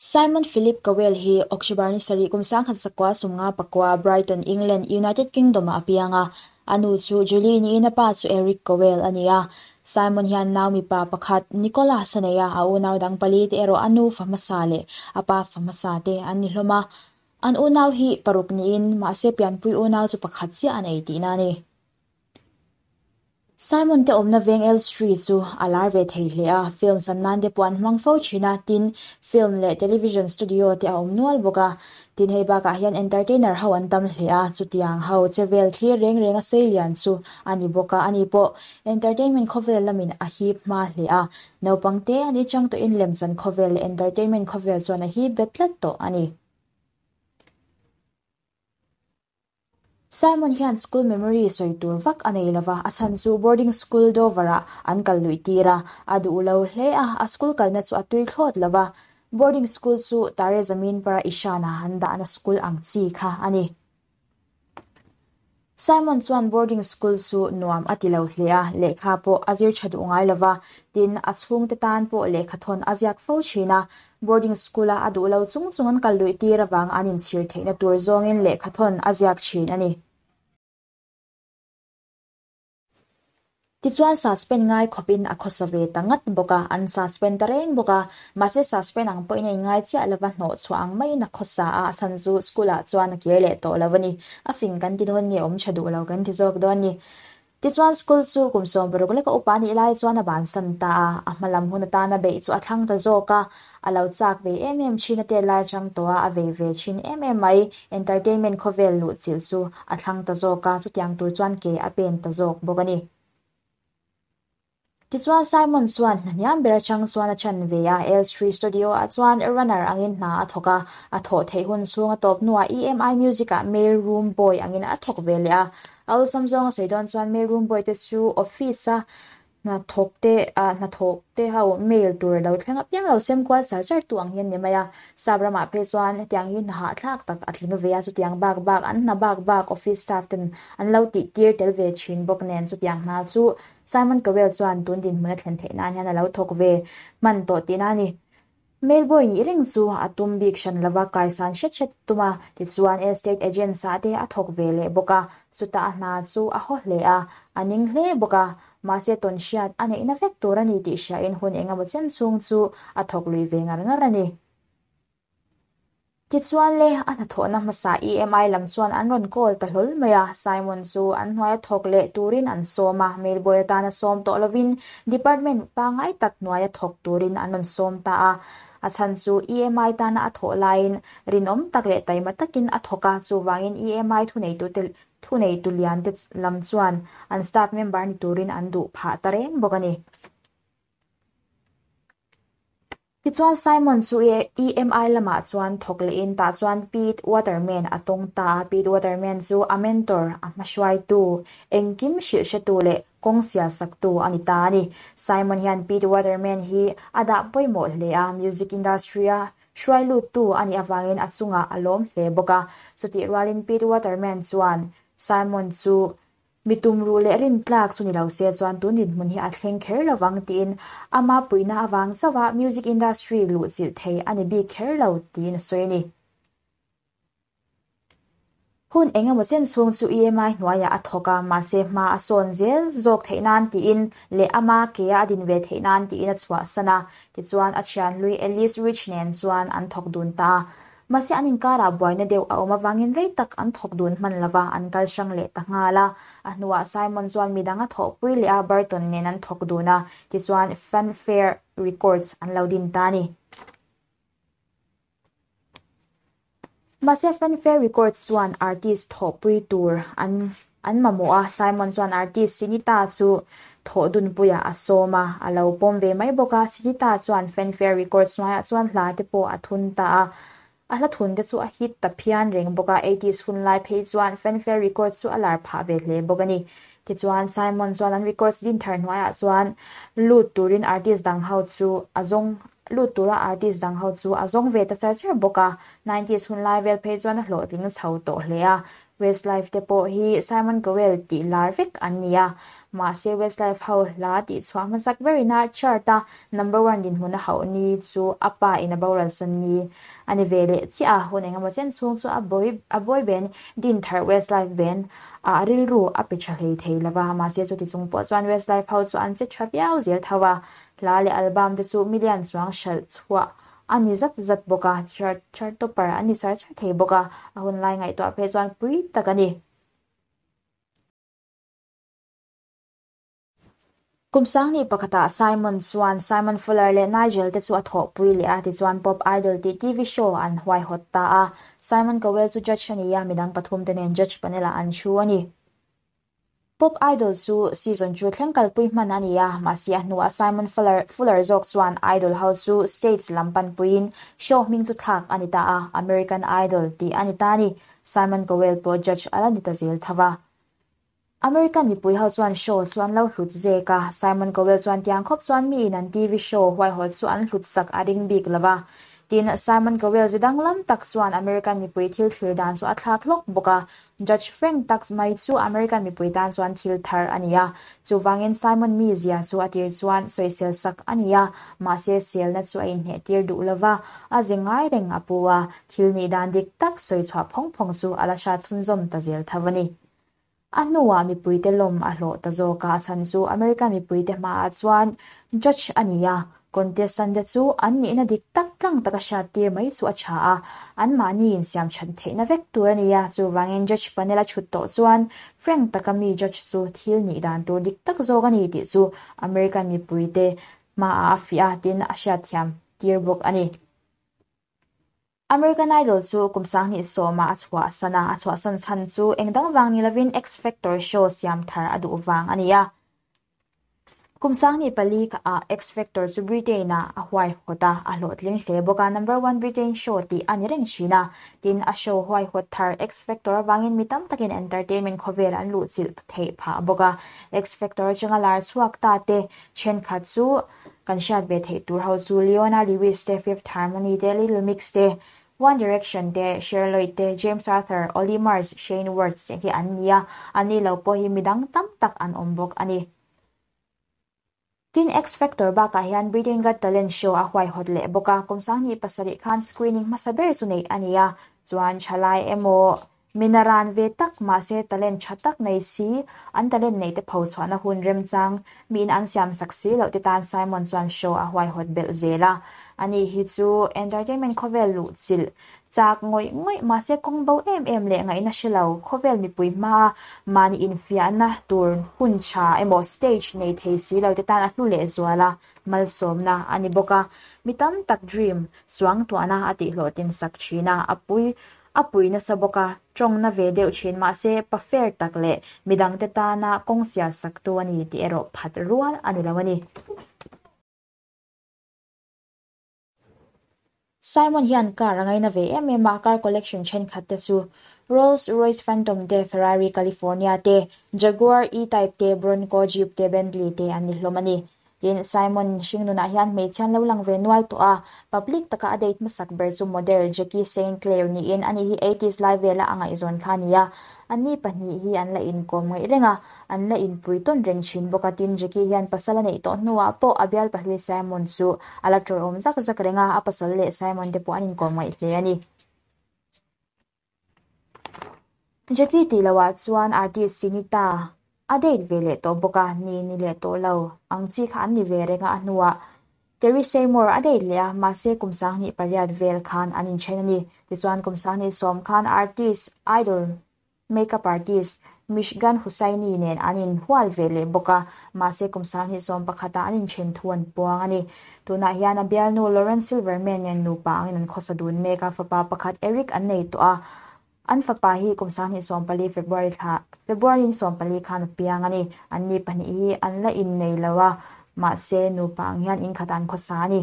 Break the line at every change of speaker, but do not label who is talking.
Simon Philip Cowell hi October ni sarih kum 1959 Brighton, England, United Kingdom-ah a piang a. A nu chu Julie niin a pa chu Eric Cowell a ni a. Simon hian nau mipa pakhat, Nicholas a nei a, a unau dang pali te erawh a nu fa hmasa leh a pa fa hmasa te an ni hlawm a. An unau hi paruk niin mahse pianpui unau chu pakhat chiah a nei tihna a ni. Simon te awmna veng Elstree chu a lar ve thei hle a, film san nan te pawh an hmang fo thin a, tin, film leh television studio te a awm nual bawk a. Tin, hei bakah hian entertainer ho an tam hle a, chutiang ho che vel thlir reng reng a sei lian chu a ni bawk a, ani pawh entertainment khawvel lamin a hip hma hle a, naupang te an ichang tawhin lemchan khawvel leh entertainment khawvel chuan a hip bet tlat tawh a ni. Simon hian school memory sawi tur vak a nei lova, a chhan chu boarding school Dover-ah an kal luih tir a, a duh lo hle a, a school kalna chu a tui thlawt lova. Boarding school chu Tare Zameen Par-a Ishan-a an dahna school ang chi kha a ni. Simon chuan boarding school chu nuam a ti lo hle a, lehkha pawh a zir tha duh ngai lova, tin, a chhungte tan pawh lehkha thawn a ziak fo thin a, Boarding school-a a duh lo chung chung an kal luih tir avang an inchhir theihna tur zawngin lehkha thawn a ziak thin a ni. Tichuan suspend ngai khawpin a khawsa ve ta ngat bawk a, an suspend ta reng bawk a. Mahse suspend ang pawhin a inngai chiah lova hnawh chhuah ang maiin a khawsa a, a chhan chu school-ah chuan a kir leh tawh lo a ni. A fing kan ti dawn nge awm tha duh lo kan ti zawk dawn ni. Tichuan school chu kum 60 leka upa nih lai chuan a bansan ta a, a hma lam hun atana beih chu a thlang ta zawk a, a lo chak ve em em thin a tet lai atang tawh a, a vei ve thin em em mai, entertainment khawvel luh chilh chu a thlang ta zawk a, chutiang tur chuan ke a pen ta zawk bawk a ni. Tichuan Simon chuan hna hniam ber atang chuan a chan ve a, Elstree Studio ah chuan runner angin hna a thawk a, a thawh theih hun chhung a tawp hnuah EMI Music ah mail room boy angin a thawk ve leh a. A awlsam zawng a sawi dawn chuan mail room boy te chu office a hna thawk te ah hna thawk te ho mail tur lo thleng apiang lo sem kual char char tu ang hian ni mai a. Sap ramah phei chuan hetiang hi hna hahthlak tak a tling ve a, chutiang bak bak an hna bak bak office staff ten an lo tih tir tel ve thin bawk nen chutiang hna chu Simon Cowell chuan tun dinhmun a thlen theih nan hian a lo thawk ve hman tawh tihna a ni. Mail boy nih reng chu a tum bik hran lova kaisan hret hret tum a, tichuan estate agents ah te a thawk ve leh bawk a, chutah a hna chu a haw hle a, a ning hle bawk a, mahse tawn hriat a neihna vek tur a ni tih hriain hun engemaw chen chhung chu a thawk lui ve ngar ngar a ni. Tichuan le, a hnathawhna hmasa EMI lam chuan an rawn call ta hlawl mai a, Simon chu an hnuaia thawk leh turin an sawm a, mail boy atana sawm tawh lovin department pangngai tak hnuaia thawk turin an rawn sawm ta a. A chhan chu EMI tana a thawh laiin rinawm tak leh taima takin a thawk a, chuvangin EMI thuneitute thuneitu liante lam chuan an staff member ni turin an duh phah ta reng bawk a ni. Tichuan Simon chu EMI lamah chuan thawk lehin tah chuan Pete Waterman a tawng ta a, Pete Waterman chu a mentor, a hmahruaitu, engkim hrilh hretu leh kawng sial saktu a ni ta a ni. Simon hian Pete Waterman hi a dah pawimawh hle a, music industry-a hruai luttu a nih avangin a chungah a lawm hle bawk a. Chutih rualin Pete Waterman chuan Simon chu Mi tumruh leh rintlak chu ni lo se chuan tun dinhmun hi a thleng kher lo vang tiin ama puihna avang chauh a music industry luhchilh thei a ni bik kher lo tiin a sawi a ni. Hun eng emaw chen chhung chu EMI hnuaiah a thawk a, mahse hma a sawn zel zawk theih nan tiin leh ama ke a a din ve theih nan tiin a chhuahsan a, tichuan a thian hlui Alice Rich nen chuan an thawk dun ta a. Mahse an inkarah buaina deuh a awm avangin rei tak an thawk dun hman lova, an kal hrang leh ta nghal a. A hnuah Simon chuan midang a thawhpui leh a, Burton nen an thawk dun a, tichuan Fanfare Records an lo din ta a ni. Mahse Fanfare Records chuan artist thawhpui tur an an mamawh a, Simon chuan artist Sinita chu thawh dunpuiah a sawm a, a lo pawm ve mai bawk a, Sinita chuan Fanfare Records hnuaiah chuan hla te pawh a thun ta a, a hla thun te chu a hit ta phian reng bawk a, eighties hun lai phei chuan Fanfare Records chu a lar phah ve hle bawk a ni. Tichuan Simon chuan an records din thar hnuaiah chuan lut turin artist dang ho chu a zawng lut tura artist dang ho chu a zawng ve ta char char bawk a, nineties hun lai vel phei chuan a hlawhtling chho tawh hle a, Westlife te pawh hi Simon Cowell tih lar vek an ni a. Mahse Westlife ho hla tih chhuah hmasak berin a chart a number one dinhmun a hauh ni chu a pa in a boral san ni a ni ve leh chiah a, hun engemaw chen chhung chu a boy a boy band din thar Westlife band ah rilru a pe tha hlei thei lova, mahse chuti chung pawh chuan Westlife ho chu an che tha viau zel tho a, hla leh album te chu million chuang hralh chhuah a ni zat zat bawk a, chart chart topper a ni char char thei bawk a, a hun lai ngaihtuah phei chuan pui tak a ni. Kum sanghnih pakhatah Simon chuan Simon Fuller leh Nigel te chu a thawhpui leh a, tichuan Pop Idol tih TV show an huaihawt ta a. Simon Cowell chu judge a ni a, midang pathum te nen judge panel ah an thu a ni. Pop Idol chu season chu thleng kalpui hman a ni a, mahse a hnuah Simon Fuller Fuller zawk chuan Idol ho chu States lam panpuiin show hming chu thlak a ni ta a, American Idol tih a ni ta a ni. Simon Cowell pawh judge a la ni ta zel tho va. American mipui ho chuan show chu an lo hlut zek a, Simon Cowell chuan tiang khawp chuan miin an TV show huaihawt chu an hlut sak a ring bik lo va. Tin, Simon Cowell ze danglam tak chuan American mipui thil thlir dan chu a thlak hlawk bawk a, Judge Frank tak mai chu American mipui tan chuan thil thar a ni a. Chuvangin Simon mizia chu a tir chuan sawisel sak a ni a, mahse selna chu a inhneh tir duh lo va, a ze ngai reng a pu a, thil nih dan dik tak sawi chhuah phawng phawng chu a la hrat chhunzawm ta zel tho a ni. A hnuah mipuite lawm a hlawh ta zawk a, a chhan chu America mipuite hmaah chuan judge a ni a, contestant te chu an nihna dik tak tlang taka hriattir mai chu a tha a, anmahni insiam that theihna vek tur a ni a, chuvangin judge panel a chhut tawh chuan frank taka mi judge chu thil nih dan tur dik tak zawk a ni tih chu American mipuite hmaah a fiah a, tin a hriatthiam tir bawk a ni. American Idol chu kum 2010 ah a chhuahsan a, a chhuahsan chhan chu eng dang vang ni lovin X Factor show siam thar a duh vang a ni a. Kum 2004 ah X Factor chu Britain ah a huaihawt a, a hlawhtling hle bawk a, number one Britain show tih a ni reng thin a. Tin, a show huaihawt thar X Factor avangin mi tam takin entertainment khawvel an luhchilh theih phah bawk a. X Factor atanga lar chhuak ta te thenkhat chu Kan hriat ve theih tur ho chu Leona Lewis te, Fifth Harmony te, Little Mix te, One Direction te, Cher Lloyd te, James Arthur, Olly Murs, Shane Worth te hi an ni a, an ni lo pawh hi midang tam tak an awm bawk a ni. Tin, X Factor bakah hian Britain Got Talent show a huaihawt leh bawk a, kum 2007 khan screening hmasa ber chu neih a ni a, chuan thalai emaw Mi naran ve tak, mahse talent tha tak nei si, an talent neih te pho chhuahna hun remchang miin an siam sak si loh te tan Simon chuan show a huaihawt belh zel a. Ani hi chu entertainment khawvel luh chilh chak ngawih ngawih mahse kawng bo em em leh ngaihna hre lo khawvel mipui hmaa mahni infiahna tur hun tha emaw stage nei thei si lo te tan a hlu leh zual a, malsawmna a ni bawk a. Mi tam tak dream suangtuahna a tihhlawhtlin sak thin a, a pui A pui nasa bawk a, tawngna ve deuh thin mahse pa fair tak leh midangte tana kawng sial saktu a ni tih erawh phat rual a ni lo a ni. Simon hian car a ngaina ve em em a, car collection thenkhat te chu Rolls Royce Phantom te, Ferrari California te, Jaguar E-Type te, Bronco Jeep te, Bentley te an ni hlawm a ni. Tin, Simon hringnunah hian hmeichhia an lo lang ve nual tawh a, public taka a date hmasak ber chu model Jackie Saint Clair niin ani hi eighties lai vela a ngaihzawn kha a ni a. Anni pahnih hi an la inkawm ngaih reng a, an la inpui tawn reng thin bawk a. Tin, Jackie hian pasal a neih tawh hnuah pawh a bial pahlui Simon chu a la tawrhawm zak zak reng a, a pasal leh Simon te pawh an inkawm ngaih hle a ni. Jackie tih loh ah chuan artist Sinita a date ve leh tawh bawk a, ni ni leh tawh lo ang chi kha an ni ve reng a, a hnuah Terry Seymour a date leh a, mahse kum 28 vel khan an inthen a ni. Tichuan kum 2010 khan artist idol Makeup artist Mishgan Hussaini nen an inhual ve leh bawk a, mahse kum 2011 ah an inthen thu an puang a ni. Tunah hian a bialnu Lauren Silverman nen nupa angin an khawsa dun mek a, fapa pakhat Eric an nei tawh a, an fapa hi kum 2014 February thla February ni 14 khan a piang a ni. Anni pahnih hi an la innei lo a, mahse nupa ang hian inkhat an khawsa a ni.